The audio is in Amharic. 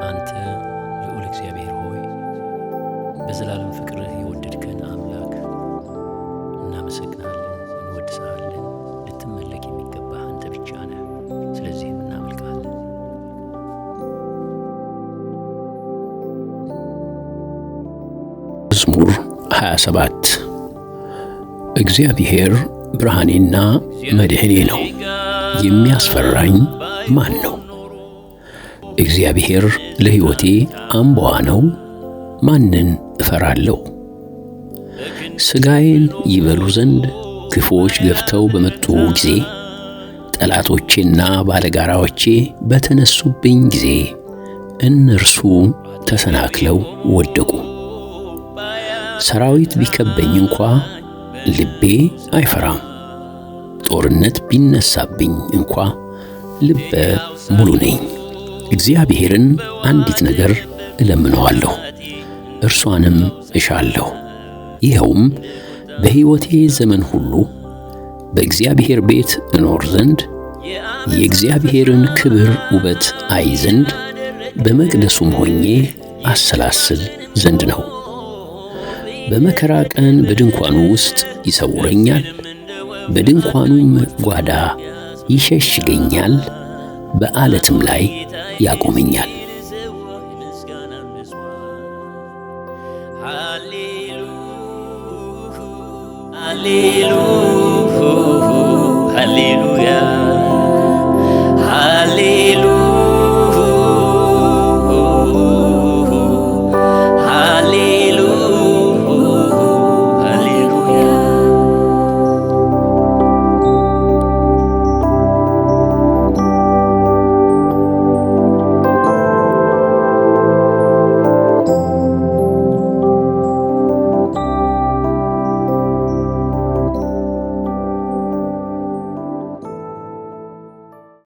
አንተ ልዑል እግዚአብሔር ሆይ፣ በዘላለም ፍቅርህ የወደድከን አምላክ እናመሰግናለን፣ እንወድስሃለን። ልትመለክ የሚገባህ አንተ ብቻ ነህ። ስለዚህም እናመልክሃለን። መዝሙር 27። እግዚአብሔር ብርሃኔና መድህኔ ነው፣ የሚያስፈራኝ ማን ነው? እግዚአብሔር ለሕይወቴ አምባዋ ነው፣ ማንን እፈራለሁ? ሥጋዬን ይበሉ ዘንድ ክፉዎች ገፍተው በመጡ ጊዜ፣ ጠላቶቼና ባለጋራዎቼ በተነሱብኝ ጊዜ እነርሱ ተሰናክለው ወደቁ። ሰራዊት ቢከበኝ እንኳ ልቤ አይፈራም። ጦርነት ቢነሳብኝ እንኳ ልበ ሙሉ ነኝ። እግዚአብሔርን አንዲት ነገር እለምነዋለሁ፣ እርሷንም እሻለሁ፣ ይኸውም በሕይወቴ ዘመን ሁሉ በእግዚአብሔር ቤት እኖር ዘንድ፣ የእግዚአብሔርን ክብር ውበት አይ ዘንድ፣ በመቅደሱም ሆኜ አሰላስል ዘንድ ነው። በመከራ ቀን በድንኳኑ ውስጥ ይሰውረኛል፣ በድንኳኑም ጓዳ ይሸሽገኛል፣ በዓለትም ላይ ያቆመኛል። ሃሌሉያ።